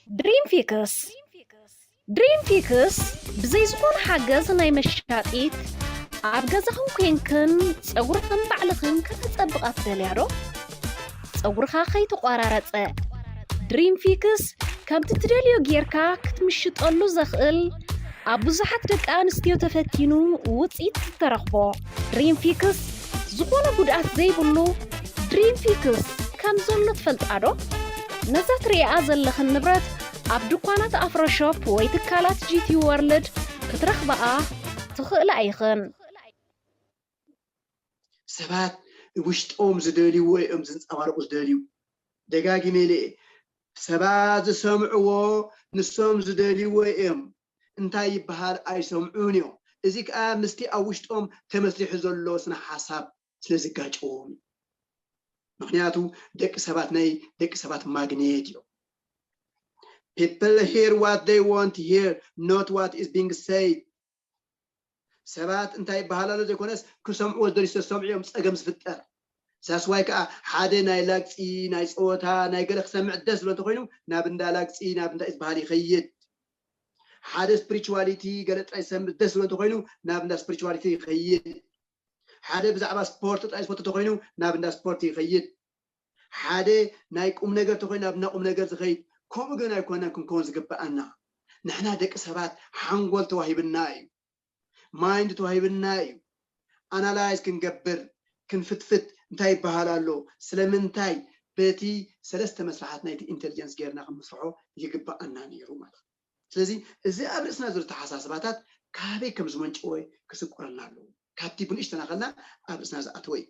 ድሪም ፊክስ ድሪም ፊክስ ብዘይ ዝኾነ ሓገዝ ናይ መሻጢት ኣብ ገዛኽን ኮንክን ጸጉርኽን ባዕልኽን ከተጸብቓ ትደልያ ዶ? ጸጉርኻ ከይተቋራረጸ ድሪም ፊክስ ከምቲ ትደልዮ ጌርካ ክትምሽጠሉ ዘኽእል ኣብ ብዙሓት ደቂ ኣንስትዮ ተፈቲኑ ውጽኢት ዝተረኽቦ ድሪም ፊክስ ዝኾነ ጉድኣት ዘይብሉ ድሪም ፊክስ ከም ዘሎ ትፈልጣ ዶ? ነዛ ትርእያ ዘለኽን ንብረት ኣብ ድኳናት ኣፍሮ ሾፕ ወይ ትካላት ጂቲ ወርልድ ክትረኽብኣ ትኽእላ ኢኽን። ሰባት ውሽጦም ዝደልይዎ እዮም ዝንፀባረቑ ዝደልዩ። ደጋጊመ ኢለ ሰባት ዝሰምዕዎ ንሶም ዝደልይዎ እዮም። እንታይ ይበሃል ኣይሰምዑን እዮም። እዚ ከዓ ምስቲ ኣብ ውሽጦም ተመስሪሑ ዘሎ ስነ ሓሳብ ስለ ዝጋጨዎም እዩ። ምክንያቱ ደቂ ሰባት ናይ ደቂ ሰባት ማግኔት እዮም። People hear what they want to hear, not what is being said. ሰባት እንታይ ይበሃል ኣሎ ዘይኮነስ ክሰምዕዎ ዝደልዩ ስለ ዝሰምዑ እዮም ፀገም ዝፍጠር። ሳስዋይ ከዓ ሓደ ናይ ላግፂ ናይ ፀወታ ናይ ገለ ክሰምዕ ደስ ዝብሎ እንተኮይኑ ናብ እንዳ ላግፂ ናብ እንዳ ዝበሃል ይኸይድ። ሓደ ስፕሪቹዋሊቲ ገለ ጥራይ ዝሰምዕ ደስ ዝብሎ እንተኮይኑ ናብ እንዳ ስፕሪቹዋሊቲ ይኸይድ። ሓደ ብዛዕባ ስፖርት ጥራይ ዝፈቱ እንተኮይኑ ናብ እንዳ ስፖርት ይኸይድ። ሓደ ናይ ቁም ነገር እንተኮይኑ ናብ እንዳ ቁም ነገር ዝኸይድ። ከምኡ ግን ኣይኮነን ክንከውን ዝግበኣና። ንሕና ደቂ ሰባት ሓንጎል ተዋሂብና እዩ። ማይንድ ተዋሂብና እዩ። ኣናላይዝ ክንገብር ክንፍትፍት እንታይ ይበሃል ኣሎ ስለምንታይ በቲ ሰለስተ መስርሓት ናይቲ ኢንቴሊጀንስ ጌርና ክንምስርሖ ይግበኣና ነይሩ ማለት እዩ። ስለዚ እዚ ኣብ ርእስና ዘሎ ተሓሳስባታት ካበይ ከም ዝመንጨወ ክስቆረና ኣለዎ። ካብቲ ብንእሽተና ከልና ኣብ ርእስና ዝኣተወ እዩ።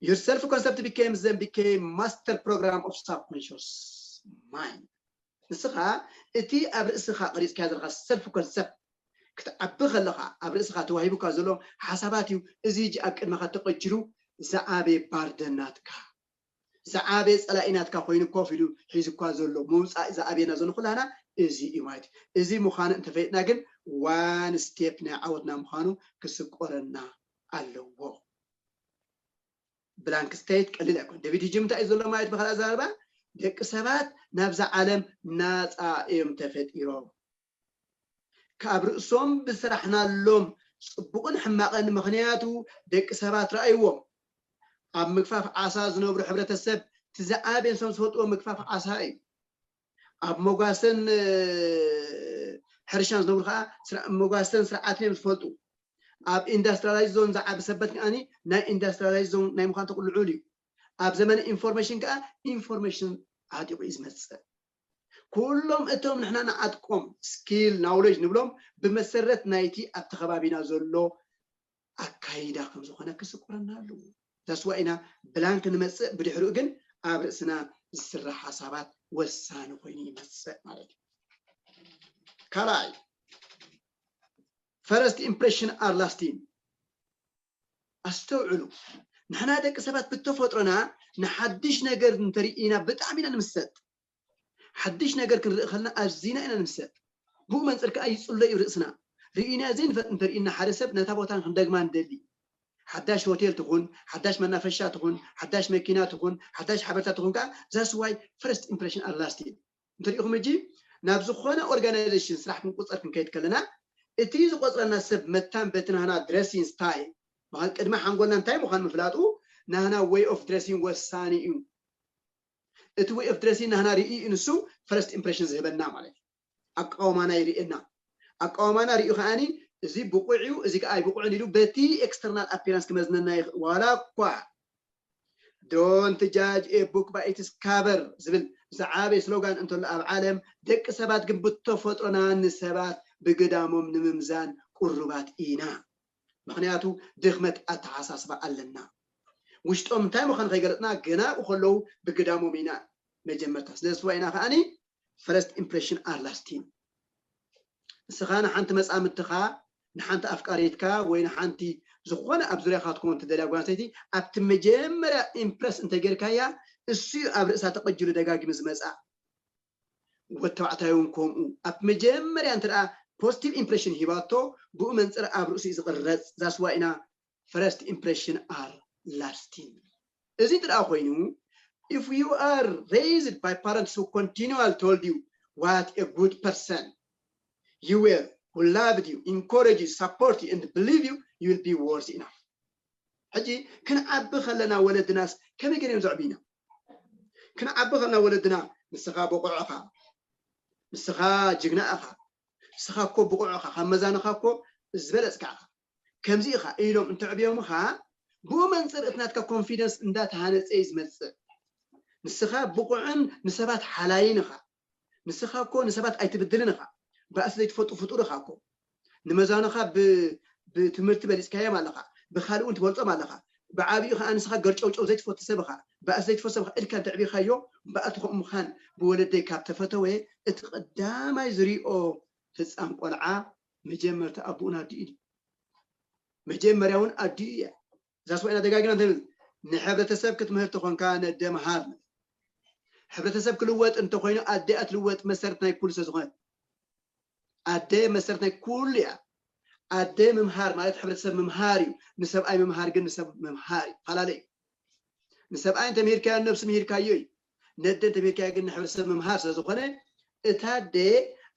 Your self concept becomes then became master program of subconscious mind። ንስኻ እቲ ኣብ ርእስኻ ቀሪፅካ ዘለካ ሰልፍ ኮንሰፕት ክትዓቢ ከለኻ ኣብ ርእስኻ ተዋሂቡካ ዘሎ ሓሳባት እዩ። እዚ ሕጂ ኣብ ቅድመኻ ተቐጅሉ ዝዓበየ ባርደን ናትካ ዝዓበየ ፀላኢ ናትካ ኮይኑ ኮፍ ኢሉ ሒዙኳ ዘሎ ምውፃእ ዝኣበየና ዘሎ ኩላና እዚ እዩ ማለት እዩ። እዚ ምዃኑ እንተፈይጥና ግን ዋን ስቴፕ ናይ ዓወትና ምዃኑ ክስቆረና ኣለዎ። ብላንክ ስቴት ቀሊል ኣይኮን። ዴቪድ ሂጅም እንታይ እዩ ዘሎ ማለት ብካልእ ኣዘራርባ ደቂ ሰባት ናብዛ ዓለም ናፃ እዮም ተፈጢሮም። ካብ ርእሶም ብስራሕናሎም ፅቡቕን ሕማቕን ምኽንያቱ ደቂ ሰባት ረኣይዎም። ኣብ ምግፋፍ ዓሳ ዝነብሩ ሕብረተሰብ እቲ ዝዓበየ ንሶም ዝፈልጥዎ ምግፋፍ ዓሳ እዩ። ኣብ መጓሰን ሕርሻን ዝነብሩ ከዓ መጓሰን ስርዓትን እዮም ዝፈልጡ። ኣብ ኢንዳስትሪላይዝ ዞን ዝዓቢ ሰበት ከዓኒ ናይ ኢንዳስትሪላይዝ ዞን ናይ ምዃን ተቁልዑል እዩ። ኣብ ዘመነ ኢንፎርሜሽን ከዓ ኢንፎርሜሽን ዓጢቑ እዩ ዝመፅእ። ኩሎም እቶም ንሕና ንዓጥቆም ስኪል ናውሌጅ ንብሎም ብመሰረት ናይቲ ኣብቲ ከባቢና ዘሎ ኣካይዳ ከም ዝኾነ ክስቆረና ኣለዎ። ዛስዋ ኢና ብላንክ ንመፅእ ብድሕሪኡ ግን ኣብ ርእስና ዝስራሕ ሓሳባት ወሳኒ ኮይኑ ይመፅእ ማለት እዩ። ካልኣይ ፈረስት ኢምፕሬሽን ኣር ላስቲን። ኣስተውዕሉ፣ ንሕና ደቂ ሰባት ብተፈጥሮና ንሓድሽ ነገር እንተርኢና ብጣዕሚ ኢና ንምሰጥ። ሓድሽ ነገር ክንርኢ ከለና ኣዚና ኢና ንምሰጥ። ብኡ መንፅር ከዓ ይፅሎ እዩ ርእስና። ርኢና ዘይንፈልጥ እንተርኢና ሓደ ሰብ ነታ ቦታ ክንደግማ ንደሊ። ሓዳሽ ሆቴል ትኹን፣ ሓዳሽ መናፈሻ ትኹን፣ ሓዳሽ መኪና ትኹን፣ ሓዳሽ ሓበርታ ትኹን ከዓ ዛስዋይ ፈረስት ኢምፕሬሽን ኣር ላስቲን። እንተሪኢኹም ሕጂ ናብ ዝኾነ ኦርጋናይዜሽን ስራሕ ክንቁፀር ክንከይድ ከለና እቲ ዝቆፅረና ሰብ መታን በቲ ናህና ድረሲን ስታይል ቅድሚ ሓንጎልና እንታይ ምዃን ምፍላጡ ናህና ወይ ኦፍ ድረሲን ወሳኒ እዩ። እቲ ወይ ኦፍ ድረሲን ናህና ርኢ እዩ ንሱ ፈረስት ኢምፕሬሽን ዝህበና ማለት እዩ። ኣቃውማና ይርእየና። ኣቃውማና ርእዩ ከዓኒ እዚ ብቑዕ እዩ እዚ ከዓ ኣይብቑዕን ኢሉ በቲ ኤክስተርናል ኣፒራንስ ክመዝነና ይኽእል ዋላ እኳ Don't judge a book by its cover ዝብል ዝዓበየ ስሎጋን እንተሎ ኣብ ዓለም ደቂ ሰባት ግን ብተፈጥሮና ንሰባት ብግዳሞም ንምምዛን ቅሩባት ኢና። ምክንያቱ ድኽመት ኣተሓሳስባ ኣለና። ውሽጦም እንታይ ምዃኑ ከይገለፅና ገና ብከለዉ ብግዳሞም ኢና መጀመርታ ስለ ዝስዋ ኢና ከዓኒ ፈረስት ኢምፕሬሽን ኣር ላስቲን። ንስኻ ንሓንቲ መፃምድትኻ ንሓንቲ ኣፍቃሪትካ ወይ ንሓንቲ ዝኾነ ኣብ ዙርያኻ ትከውን ትደልያ ጓል ኣንስተይቲ ኣብቲ መጀመርያ ኢምፕረስ እንተጌርካያ እሱ እዩ ኣብ ርእሳ ተቐጅሉ ደጋጊሙ ዝመፃ። ወተባዕታይ እውን ከምኡ ኣብ መጀመርያ እንተ ፖዚቲቭ ኢምፕሬሽን ሂባቶ ብኡ መንፅር ኣብ ርእሱ እዩ ዝቕረፅ። ዛስዋ ኢና ፈረስት ኢምፕሬሽን ኣር ላስቲን። እዚ እንተ ኮይኑ If you are raised by parents who continually told you what a good person you were, who loved you, encouraged you, support you, and believe you, you will be worthy enough. ሕጂ ክንዓቢ ከለና ወለድናስ ከመይ ገይሮም ዘዕብዩና? ክንዓቢ ከለና ወለድና ንስኻ ብቑዕ ኢኻ፣ ንስኻ ጅግና ኢኻ፣ ንስኻ እኮ ብቑዕ ኢኻ፣ ካብ መዛንኻ እኮ ዝበለጽካ ኢኻ፣ ከምዚ ኢኻ ኢሎም እንተዕብዮምኻ፣ ብኡ መንፅር እቲ ናትካ ኮንፊደንስ እንዳተሃነፀ እዩ ዝመፅእ። ንስኻ ብቑዕን ንሰባት ሓላይን ኢኻ። ንስኻ እኮ ንሰባት ኣይትብድልን ኢኻ። ባእሲ ዘይትፈጡ ፍጡር ኢኻ እኮ። ንመዛኑኻ ብ- ብትምህርቲ በሊፅካዮም ኣለኻ፣ ብካልእ እውን ትበልፆም ኣለኻ። ብዓብዩ ከዓ ንስኻ ገርጨውጨው ዘይትፈቱ ሰብ ኢኻ፣ ባእሲ ዘይትፈቱ ሰብ ኢኻ ኢልካ እንተዕቢኻዮ፣ ባእቲ ከምኡ ምዃን ብወለደይ ካብ ተፈተወ፣ እቲ ቀዳማይ ዝሪኦ ህፃን ቆልዓ መጀመርታ ኣቦኡን ኣዲኡን እዩ። መጀመርያ እውን ኣዲኡ እያ። እዛ ስዋኢና ደጋጊና እንተብል፣ ንሕብረተሰብ ክትምህር ተኾንካ ነደ መሃር። ሕብረተሰብ ክልወጥ እንተኾይኑ ኣደ እያ ትልወጥ፣ መሰረት ናይ ኩሉ ስለ ዝኾነት። ኣደ መሰረት ናይ ኩሉ እያ። ኣደ ምምሃር ማለት ሕብረተሰብ ምምሃር እዩ። ንሰብኣይ ምምሃር ግን ንሰብ ምምሃር እዩ። ፈላለ እዩ። ንሰብኣይ እንተምሂርካዮ ንነብሲ ምሂርካዮ እዩ። ነደ እንተምሂርካዮ ግን ንሕብረተሰብ ምምሃር ስለ ዝኾነ፣ እታ ኣደ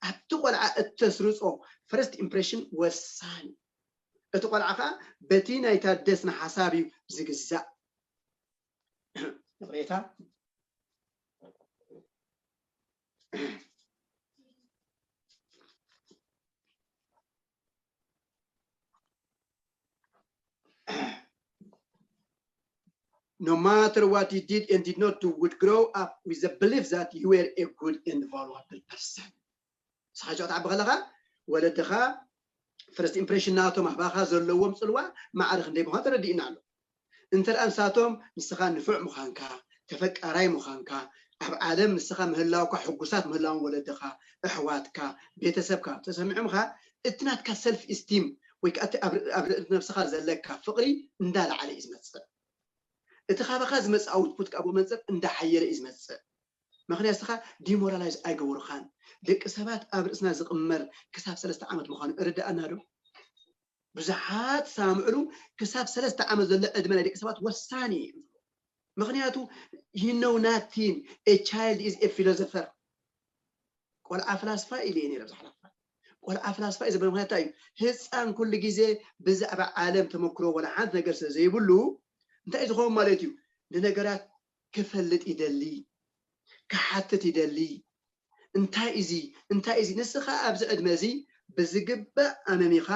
ኣብቲ ቆልዓ እተስርጾ ፈርስት ኢምፕሬሽን ወሳኒ እዩ። እቲ ቆልዓ ከዓ በቲ ናይታ ኣደ ስነ ሓሳብ እዩ ዝግዛእ። ይቕሬታ። No matter what you did and did not do, would grow up with the belief that you were a good and valuable person. ንስኻ ጨው ትዓቢ ከለኻ ወለድኻ ፈርስት ኢምፕሬሽን ናቶም ኣባኻ ዘለዎም ፅልዋ ማዕረ ክንደይ ምዃኑ ተረዲእና ኣሎ። እንተ ደኣ ንሳቶም ንስኻ ንፉዕ ምዃንካ፣ ተፈቃራይ ምዃንካ፣ ኣብ ዓለም ንስኻ ምህላውካ ሕጉሳት ምህላዎም ወለድኻ፣ ኣሕዋትካ፣ ቤተሰብካ ተሰሚዖምኻ፣ እቲ ናትካ ሰልፍ ኢስቲም ወይ ከዓ እቲ ኣብ ርእሲ ነብስኻ ዘለካ ፍቕሪ እንዳለዓለ እዩ ዝመፅእ። እቲ ካባኻ ዝመፅእ ኣውትፑት ካብ መንፅር እንዳሓየለ እዩ ዝመፅእ። ምኽንያት ንስኻ ዲሞራላይዝ ኣይገበሩኻን። ደቂ ሰባት ኣብ ርእስና ዝቕመር ክሳብ ሰለስተ ዓመት ምዃኑ እርዳእና ዶ? ብዙሓት ሰማምዕሉ ክሳብ ሰለስተ ዓመት ዘሎ ዕድመ ናይ ደቂ ሰባት ወሳኒ እዩ። ምኽንያቱ you know nothing, a child is a philosopher. ቆልዓ ፍላስፋ ኢለ እየ ነይረ ብዝሓለፈ። ቆልዓ ፍላስፋ እዩ ዝበለ ምኽንያት እንታይ እዩ? ህፃን ኩሉ ግዜ ብዛዕባ ዓለም ተመክሮ ወላ ሓንቲ ነገር ስለ ዘይብሉ እንታይ እዩ ዝኸውን ማለት እዩ? ንነገራት ክፈልጥ ይደሊ፣ ክሓትት ይደሊ። እንታይ እዚ እንታይ እዚ ንስኻ ኣብዚ ዕድመ እዚ ብዝግባእ ኣመሚኻ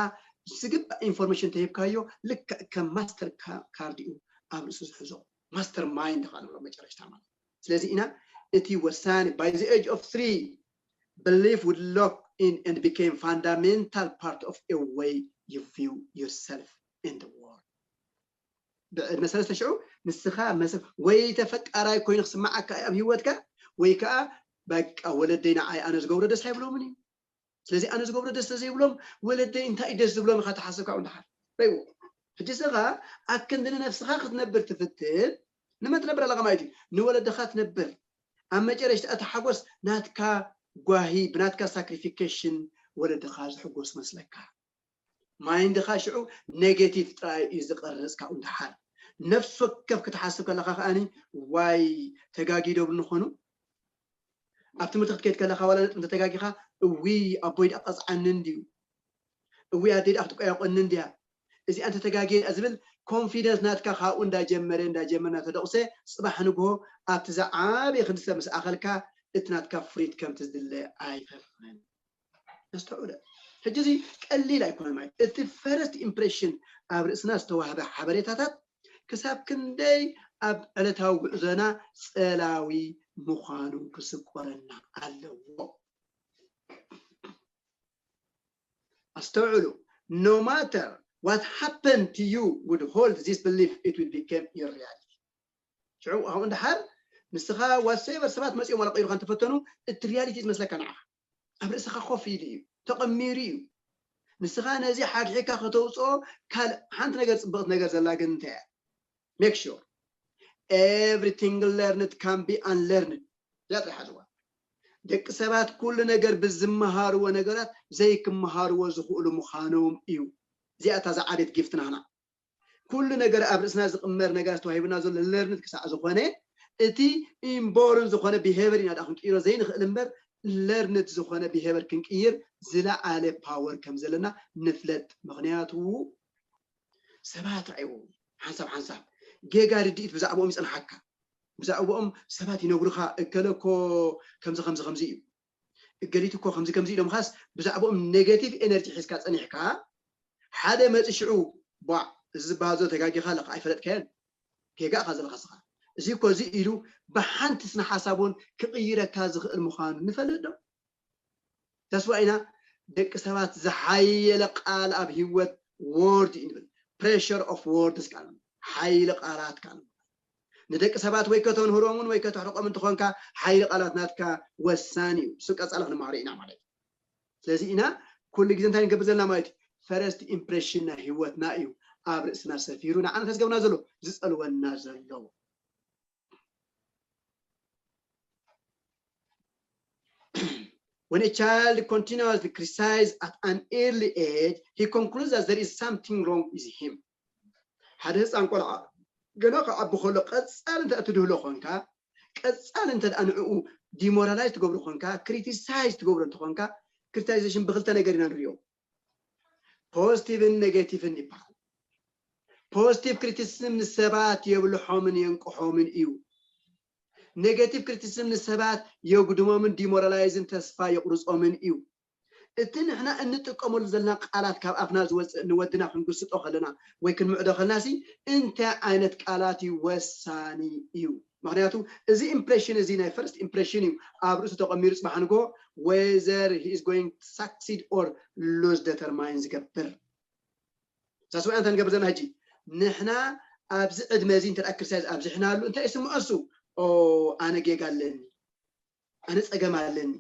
ዝግባእ ኢንፎርሜሽን ተሂብካዮ ልክዕ ከም ማስተር ካርድ እዩ ኣብ ርእሱ ዝሕዞ። ማስተር ማይንድ ካ ንብሎ መጨረሽታ ማለት። ስለዚ ኢና እቲ ወሳኒ by the age of three belief would lock in and became fundamental part of a way you view yourself in the world. ብዕድመ ሰለስተ ሽዑ ንስኻ መሰ ወይ ተፈቃራይ ኮይኑ ክስማዓካ እዩ ኣብ ህይወትካ፣ ወይ ከዓ በቃ ወለደይ ንዓይ ኣነ ዝገብሮ ደስ ኣይብሎምን እዩ። ስለዚ ኣነ ዝገብሮ ደስ ዘይብሎም ወለደይ እንታይ እዩ ደስ ዝብሎም ኢኻ ትሓስብ ካብኡ ንደሓር። ረይዎ። ሕጂ ስኻ ኣክንዲ ንነብስኻ ክትነብር ትፍትን፣ ንመን ትነብር ኣለኻ ማለት እዩ? ንወለድኻ ትነብር። ኣብ መጨረሽታ እቲ ሓጎስ ናትካ ጓሂ ብናትካ ሳክሪፊኬሽን ወለድኻ ዝሕጎስ መስለካ። ማይንድኻ ሽዑ ኔጌቲቭ ጥራይ እዩ ዝቐርጽ። ካብኡ ንደሓር ነፍሲ ወከፍ ክትሓስብ ከለኻ ከኣኒ ዋይ ተጋጊ ዶ ብንኾኑ ኣብ ትምህርቲ ክትከይድ ከለኻ ዋላ ነጥቢ እንተተጋጊኻ እዊ ኣቦይ ደኣ ቀፅዓኒ እንድዩ እዊ ኣደይ ደኣ ክትቆያቆኒ እንድያ እዚኣ እንተተጋጊየ ዝብል ኮንፊደንስ ናትካ ካብኡ እንዳጀመረ እንዳጀመረ እናተደቑሰ ፅባሕ ንግሆ ኣብቲ ዝዓበየ ክንዲ ምስ ኣኸልካ እቲ ናትካ ፍሪት ከምቲ ዝድለ ኣይፈርፍርን። ኣስተውዕለ። ሕጂ እዚ ቀሊል ኣይኮነን ማለት እቲ ፈረስት ኢምፕሬሽን ኣብ ርእስና ዝተዋህበ ሓበሬታታት ክሳብ ክንደይ ኣብ ዕለታዊ ጉዕዞና ጸላዊ ምዃኑ ክስቆረና ኣለዎ። ኣስተውዕሉ። No matter what happened to you would hold this belief, it would become your reality. ሽዑ ኣብኡ እንድሓር ንስኻ ዋትሶኤቨር ሰባት መፂኦም ዋላ ቀይሩካ እንተፈተኑ እቲ ሪያሊቲ ዝመስለካ ንዓኻ ኣብ ርእስኻ ኮፍ ኢሉ እዩ ተቐሚሩ እዩ። ንስኻ ነዚ ሓግሒካ ከተውፅኦ ካልእ ሓንቲ ነገር ፅብቕቲ ነገር ዘላ ግን እንታይ እያ? Make sure everything learned can be unlearned። እዚኣ ጥራሕ ሓዝዋ። ደቂ ሰባት ኩሉ ነገር ብዝመሃርዎ ነገራት ዘይክመሃርዎ ዝኽእሉ ምዃኖም እዩ። እዚኣ እታ ዝዓበየት ጊፍት ናህና። ኩሉ ነገር ኣብ ርእስና ዝቕመር ነገር ተዋሂቡና ዘሎ ለርንድ ክሳዕ ዝኾነ እቲ inborn ዝኾነ behavior ኢና ደኣ ክንቅይሮ ዘይንኽእል እምበር፣ learned ዝኾነ behavior ክንቅይር ዝለዓለ power ከም ዘለና ንፍለጥ። ምኽንያቱ ሰባት ርኣይዎ፣ ሓንሳብ ሓንሳብ ጌጋ ርድኢት ብዛዕባኦም ይጸንሓካ። ብዛዕባኦም ሰባት ይነግሩኻ፣ እከለ እኮ ከምዚ ከምዚ ከምዚ እዩ፣ እገሊት እኮ ከምዚ ከምዚ ኢሎምኻስ፣ ብዛዕባኦም negative energy ሒዝካ ጸኒሕካ፣ ሓደ መጺ ሽዑ፣ ቧዕ፣ እዚ ዝበሃል ዘሎ ተጋጊኻ ኣለኻ፣ ኣይፈለጥካዮን፣ ጌጋ ኢኻ ዘለኻ ስኻ፣ እዚ እኮ እዚ ኢሉ ብሓንቲ ስነ ሓሳብ እውን ክቕይረካ ዝኽእል ምዃኑ ንፈልጥ ዶ? ተስፋ ኢና። ደቂ ሰባት ዝሓየለ ቃል ኣብ ህይወት word እዩ ንብል። Pressure of words ቃል፣ ሓይሊ ቃላት ቃል። ንደቂ ሰባት ወይ ከተንህሮምን ወይ ከተሕርቆምን እንተኾንካ፣ ሓይሊ ቃላት ናትካ ወሳኒ እዩ። እሱ ቀጻሊ ክንመሃሮ ኢና ማለት እዩ። ስለዚ ኢና ኩሉ ግዜ እንታይ ንገብር ዘለና ማለት እዩ? First impression ናይ ህይወትና እዩ ኣብ ርእስና ሰፊሩ ንዓና ከስገብና ዘሎ፣ ዝጸልወና ዘሎ። When a child continuously criticizes at an early age, he concludes that there is something wrong with him. ሓደ ህፃን ቆልዓ ገና ክዓቢ ከሎ ቀፃል እንተ ትድህሎ ኮንካ፣ ቀፃል እንተ ደኣ ንዕኡ demoralize ትገብሮ ኮንካ፣ criticize ትገብሮ እንተኾንካ፣ criticization ብክልተ ነገር ኢና ንሪኦ። ፖዚቲቭን ኔጌቲቭን ይበሃል። ፖዚቲቭ ክሪቲሲዝም ንሰባት የብልሖምን የንቅሖምን እዩ። ኔጌቲቭ ክሪቲሲዝም ንሰባት የጉድሞምን ዲሞራላይዝን ተስፋ የቁርጾምን እዩ። እቲ ንሕና እንጥቀመሉ ዘለና ቃላት ካብ ኣፍና ዝወፅእ ንወድና ክንግስጦ ከለና ወይ ክንምዕዶ ከለና ሲ እንታይ ዓይነት ቃላት እዩ ወሳኒ እዩ። ምክንያቱ እዚ ኢምፕሬሽን እዚ ናይ ፈርስት ኢምፕሬሽን እዩ ኣብ ርእሱ ተቐሚሩ ፅባሕ ንጎ whether he is going to succeed or lose determine ዝገብር። ዛስዋይ እንታይ ንገብር ዘለና ሕጂ ንሕና ኣብዚ ዕድመ እዚ እንተ ክሪቲሳይዝ ኣብዚሕናሉ እንታይ ይስምዖ እሱ? ኦ ኣነ ጌጋ ኣለኒ፣ ኣነ ፀገም ኣለኒ።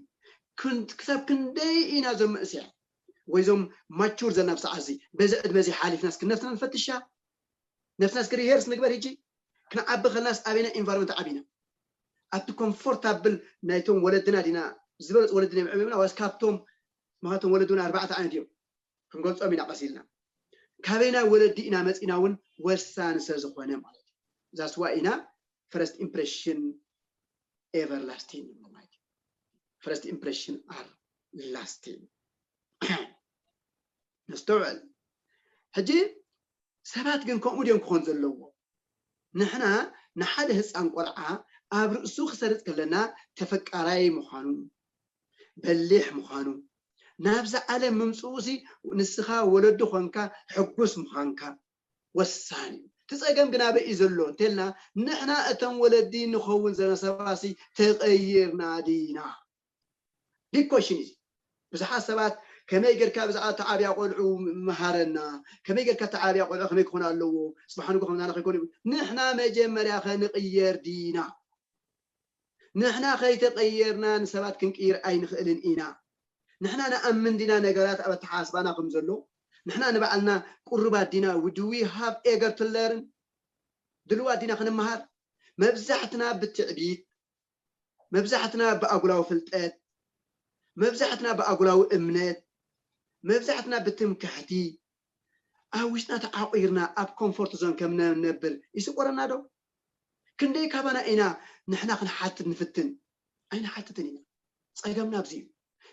ክሳብ ክንደይ ኢና ዞም መእስያ ወይ ዞም ማቹር ዘለና ብሰዓት እዚ በዚ ዕድመ እዚ ሓሊፍና እስኪ ነፍስና ንፈትሻ። ነፍስና እስኪ ሪሄርስ ንግበር። ሕጂ ክንዓቢ ከለናስ ኣበይና ኢንቫይሮንመንት ዓቢና? ኣብቲ ኮምፎርታብል ናይቶም ወለድና ዲና ዝበለፅ ወለድና የምዕብና ዋስ ካብቶም ምክንያቱም ወለድና ኣርባዕተ ዓይነት እዮም። ክንገልፆም ኢና ቀስ ኢልና። ካበይና ወለዲ ኢና መፂና እውን ወሳኒ ስለ ዝኾነ ማለት እዩ። ዛስዋ ኢና ፈረስት ኢምፕሬሽን ኤቨርላስቲን ማለት እዩ። ፈረስት ኢምፕሬሽን ኣር ላስቲን። ነስተውዕል። ሕጂ ሰባት ግን ከምኡ ድዮም ክኾን ዘለዎ? ንሕና ንሓደ ህፃን ቆልዓ ኣብ ርእሱ ክሰርፅ ከለና ተፈቃራይ ምዃኑ፣ በሊሕ ምዃኑ፣ ናብዛ ዓለም ምምፅኡ ሲ ንስኻ ወለዱ ኾንካ ሕጉስ ምዃንካ ወሳኒ እዩ። እቲ ፀገም ግን ኣበይ እዩ ዘሎ እንተልና ንሕና እቶም ወለዲ ንኸውን ዘለና ሰባሲ ተቐይርና ዲና? ቢግ ኮሽን እዩ። ብዙሓት ሰባት ከመይ ጌርካ ብዛዕባ ተዓብያ ቆልዑ መሃረና፣ ከመይ ጌርካ ተዓብያ ቆልዑ ከመይ ክኾን ኣለዎ፣ ፅባሕ ንጎ ከምና ከይኮኑ። ንሕና መጀመርያ ከንቕየር ዲና? ንሕና ከይተቐየርና ንሰባት ክንቅይር ኣይንኽእልን ኢና። ንሕና ንኣምን ዲና ነገራት ኣብ ኣተሓሳስባና ከም ዘሎ? ንሕና ንባዕልና ቁሩባት ዲና? Do we have eager to learn? ድልዋት ዲና ክንመሃር? መብዛሕትና ብትዕቢት፣ መብዛሕትና ብኣጉላዊ ፍልጠት፣ መብዛሕትና ብኣጉላዊ እምነት፣ መብዛሕትና ብትምክሕቲ ኣብ ውሽጥና ተዓቑርና ኣብ ኮምፎርት ዞን ከም ነነብር ይስቆረና ዶ? ክንደይ ካባና ኢና ንሕና ክንሓትት ንፍትን? ኣይንሓትትን ኢና። ፀገምና ኣብዚ እዩ።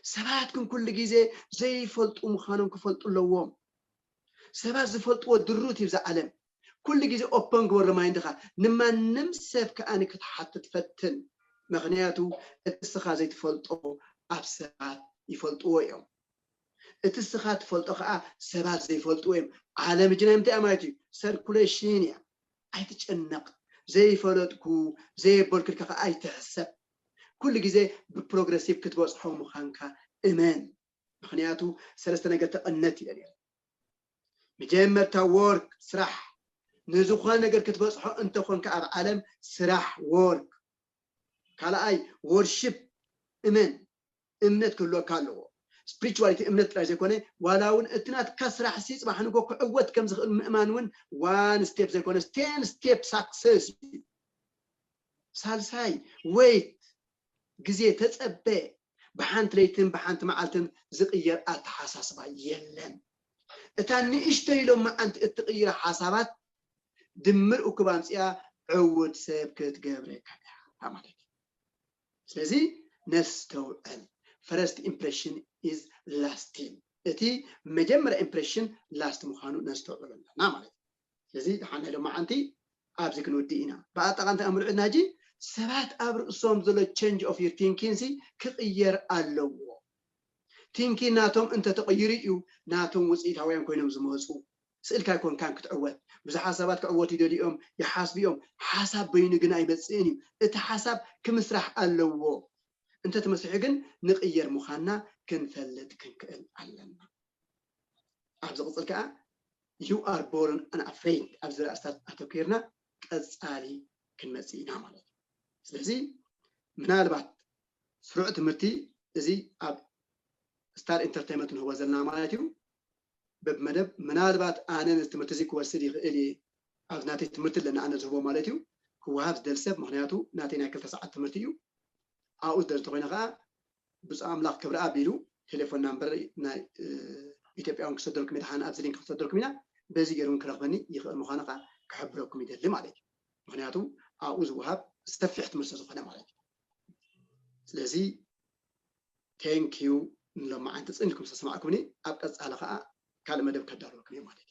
ሰባት ግን ኩሉ ግዜ ዘይፈልጡ ምዃኖም ክፈልጡ ኣለዎም። ሰባት ዝፈልጥዎ ድሩት እዩ እዛ ዓለም። ኩሉ ግዜ ኦፐን ግበሮ ማይንድኻ፣ ንማንም ሰብ ከኣ ክትሓትት ፈትን። ምኽንያቱ እቲ ንስኻ ዘይትፈልጦ ኣብ ሰባት ይፈልጥዎ እዮም። እቲ ንስኻ ትፈልጦ ከኣ ሰባት ዘይፈልጥዎ እዮም። ዓለም ሕጂ ናይ ምንታይ እያ ማለት እዩ? ሰርኩሌሽን እያ። ኣይትጨነቕ። ዘይፈለጥኩ ዘየበልኩልካ ከኣ ኣይትሕሰብ። ኩሉ ግዜ ብፕሮግረሲቭ ክትበፅሖ ምዃንካ እመን። ምኽንያቱ ሰለስተ ነገር ተቐነት ኢለ ነይረ። መጀመርታ ወርክ ስራሕ፣ ንዝኾነ ነገር ክትበፅሖ እንተኾንካ ኣብ ዓለም ስራሕ ወርክ። ካልኣይ ወርሽፕ እመን፣ እምነት ክህልወካ ኣለዎ። ስፕሪቹዋሊቲ እምነት ጥራይ ዘይኮነ ዋላ እውን እቲ ናትካ ስራሕ ሲ ፅባሕ ንጎ ክዕወት ከም ዝኽእል ምእማን እውን ዋን ስቴፕ ዘይኮነ ቴን ስቴፕ ሳክሰስ እዩ። ሳልሳይ ወይት፣ ግዜ ተጸበ። ብሓንቲ ለይትን ብሓንቲ መዓልትን ዝቕየር ኣተሓሳስባ የለን። እታ ንእሽተይ ሎማዓንቲ እትቕይራ ሓሳባት ድምር እኩብ ኣምፅኣ ዕውት ሰብ ክትገብረካ እያ ማለት እዩ። ስለዚ ነስተውዕል። First impression is lasting። እቲ መጀመርያ impression last ምዃኑ ነስተውዕል ኣለና ማለት እዩ። ስለዚ ደሓን ናይ ሎማዓንቲ ኣብዚ ክንወዲ ኢና። ብኣጠቓ እንታይ ኣምልዑልና ሕጂ ሰባት ኣብ ርእሶም ዘሎ change of your thinking ሲ ክቕየር ኣለዎ። ቲንኪን ናቶም እንተተቐይሩ እዩ ናቶም ውፅኢታውያን ኮይኖም ዝመፁ። ስእልካ ኣይኮንካን ክትዕወት። ብዙሓት ሰባት ክዕወቱ ይደልዩ እዮም፣ ይሓስቡ እዮም። ሓሳብ በይኑ ግን ኣይመፅእን እዩ። እቲ ሓሳብ ክምስራሕ ኣለዎ። እንተተመስሪሑ ግን ንቕየር ምዃንና ክንፈልጥ ክንክእል ኣለና። ኣብ ዝቕፅል ከዓ you are born unafraid ኣብዚ ኣርእስታት ኣተኲርና ቀፃሊ ክንመፅእ ኢና ማለት እዩ። ስለዚ ምናልባት ስሩዕ ትምህርቲ እዚ ኣብ ስታር ኢንተርቴንመንት ንህቦ ዘለና ማለት እዩ። በብመደብ ምናልባት ኣነ ነዚ ትምህርቲ እዚ ክወስድ ይኽእል እየ፣ ኣብ ናተይ ትምህርቲ ኣለና ኣነ ዝህቦ ማለት እዩ፣ ክወሃብ ዝደሊ ሰብ፣ ምኽንያቱ ናተይ ናይ ክልተ ሰዓት ትምህርቲ እዩ። ኣብኡ ዝደሊ እንተኮይነ ከዓ ብፁዕ ኣምላኽ ክብረኣብ ኢሉ ቴሌፎን ናምበር ናይ ኢትዮጵያውን ክሰደልኩም ኢና፣ ኣብዚ ሊንክ ክሰደልኩም ኢና። በዚ ገይሩ ክረኽበኒ ይኽእል ምዃኑ ከዓ ክሕብረኩም ይደሊ ማለት እዩ። ምኽንያቱ ኣብኡ ዝወሃብ ሰፊሕ ትምህርቲ ዝኾነ ማለት እዩ። ስለዚ thank you ንሎማዓንቲ ፅን ኢልኩም ዝተሰማዕኩምኒ። ኣብ ቀፃሊ ከዓ ካልእ መደብ ከዳልወልኩም እየ ማለት እዩ።